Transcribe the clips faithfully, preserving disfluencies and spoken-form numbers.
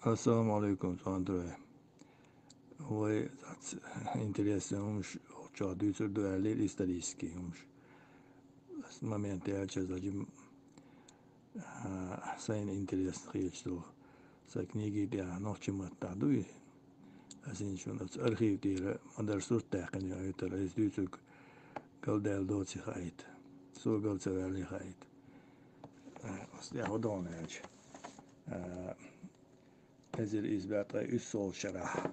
Ассаламу алейкум, цӀонтарве. Вай цхьацца интересный хӀумаш чохь дуьйцур ду аьллера, исторический хӀумаш. Ас момент яьлча, значит, а, сайна интересно хеташ долу. Сан книги тӀехь нохчийн маттахь ду и. Ас хӀинца шуна оцу архив тӀера ма-дарра сурт даьккхина ю, Ӏуьйтар, ас дуьйцург галдаьлла доций хаийта. Со гал ца ваьллий хаийта. А, ас тӀехь хӀун догӀу аьлча. А, эзар исс бӀе ткъе уьссалгӀачу шарахь,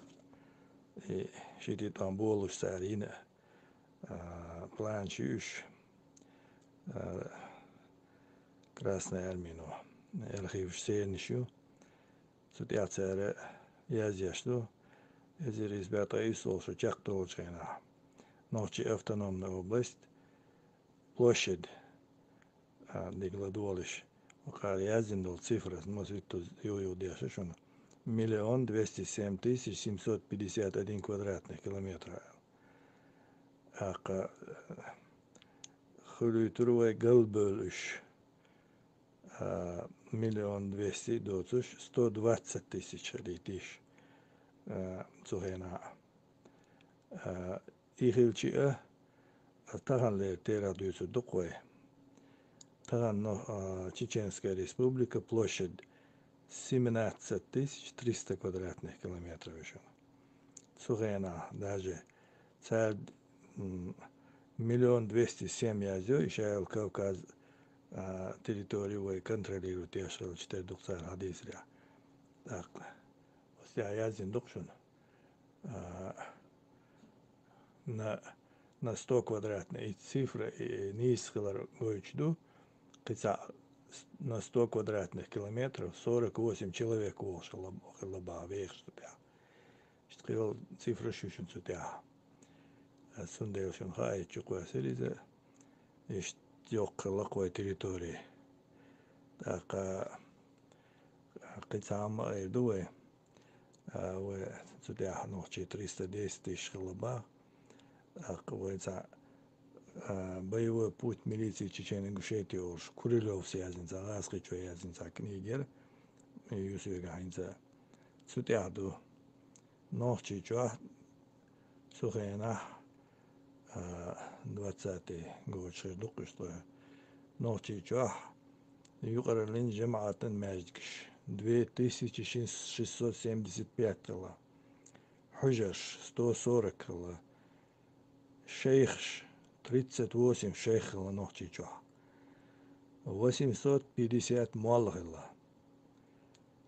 и ши тӀе тӀом болуш цара йина, а, планаш ю уьш, а, Красная Армия, ну, архиваш сернаш ю. Цу тӀехь цара язъеш ду, эзар исс бӀе ткъе уьссалгӀа шо чекхдолучу хенахь, Нохчийн автономная область, площадь, а, дигла долуш, вакхара яздина долу цифра, масийтта юха-юха деша шуна, миллион двести семь тысяч семьсот пятьдесят один квадратный километр аьлла. ТӀаккха, э, хуьлуьйтур вай галбевлла уьш, а, миллион двести доцуш, сто двадцать тысяч хилийтиш, а, цу хенахь. А, и хилча а, таханлера терахь дуьйцур ду-кх вай. Тахана, а, Чеченская Республика, площадь семнадцать тысяч триста квадратных километров ю шуна. Цу хенахь даже цара, м, миллион двести семь язйо, и ша йолу Кавказ, а, территорию вай контролируют деш хилча, тера ду-кх цара хьадийцарехь. ТӀаккха, аса яздина ду-кх шуна. А, на, на сто квадратный, и цифра, и нийса хилар гойтуш ду, кхин цхьа с-, на сто квадратных километров сорок восемь человек волуш хилла, хилла боху вехаш цу тӀехь. Иштта кхин йолу цифраш ю шуна цу тӀехь. А, цундела шуна хаийта чу кхоьссира иза, иштта йоккха хилла-кх вай территори. ТӀаккха кхин цхьа хӀума а эр ду вай. А, вай цу тӀехь нохчий триста десять тысяч хилла боху. ТӀаккха вай цхьа, а, «Боевой путь милиции Чечено-Ингушетии» олуш, Курылёвс яздина цхьа, гӀазкхичо яздина цхьа книга яра, Юсуфигахь хӀинца. Цу тӀехь ду. Нохчийчохь цу хенахь, а, двадцатый годаш хир ду-кх уьш ткъа. Нохчийчохь юкъараллин жамаӀатан маьждигаш две тысячи шестьсот семьдесят пять хилла. Хьуьжарш сто сорок хилла. Шайхаш, тридцать восемь шайх хилла Нохчийчохь. Восемьсот пятьдесят молла хилла.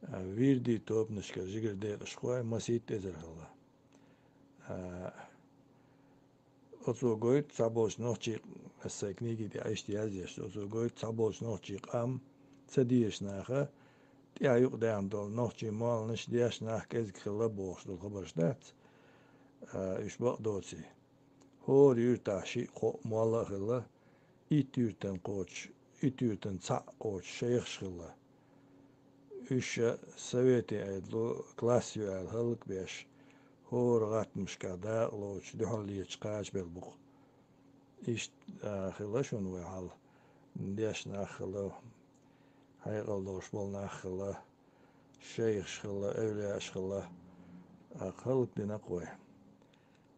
А, вирди тобанашкара жигара декъашхой масийтта эзар хилла. А, оцо гойту цхьаболчу нохчий, аса сайн книги тӀехь иштта яздеш, оцо гойту цхьаболчу нохчий къам ца дезаш наха, тӀехь юкъадаьхна долу нохчий молланаш деш нах кӀезиг хилла бохуш долу хабарш дац, а, уьш бакъ доций. ХӀора юьртахь шиъ-кхоъ молла а хилла, итт юьртан кхочуш, итт юьртан цхьаъ кхочуш шайхаш хилла. Уьш ша советийн Ӏедало класс ю аьлла хӀаллакбеш, хӀора гӀаттамашкахь дакъа лоцуш, дуьхьал леташ кхачабелла бу-кх. Иштта, а, хилла шуна вай хьал. Деш нах хилла, хьекъал долуш болу нах хилла, шайхаш хилла, эвлияаш хилла, а, хӀаллакдина-кх вай.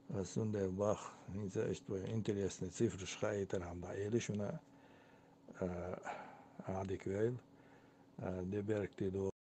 Ас цундела боху, хӀинца иштта вай интересный цифраш хаийтархьама боху, эли шуна, а, Ӏадика вейла, а, де беркате до